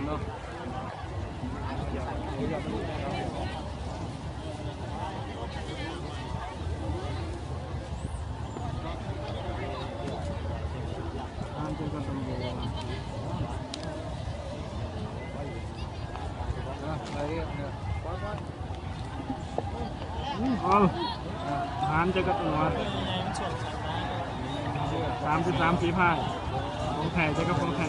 ເອົາ ທະຫານເຈີກັບຕຳຫຼວດ ສາມສິບສາມສີພາຍ ຂອງແທ້ເຈີກັບຂອງແທ້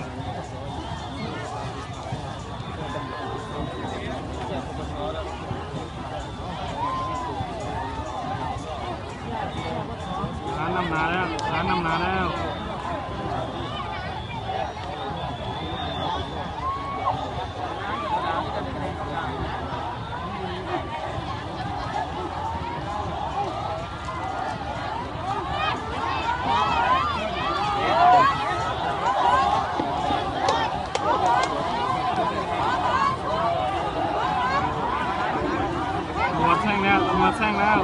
ທະຫານນຳໜ້າແລ້ວ ທະຫານນຳໜ້າແລ້ວ. ຕຳຫຼວດແຊງແລ້ວ ຕຳຫຼວດແຊງແລ້ວ.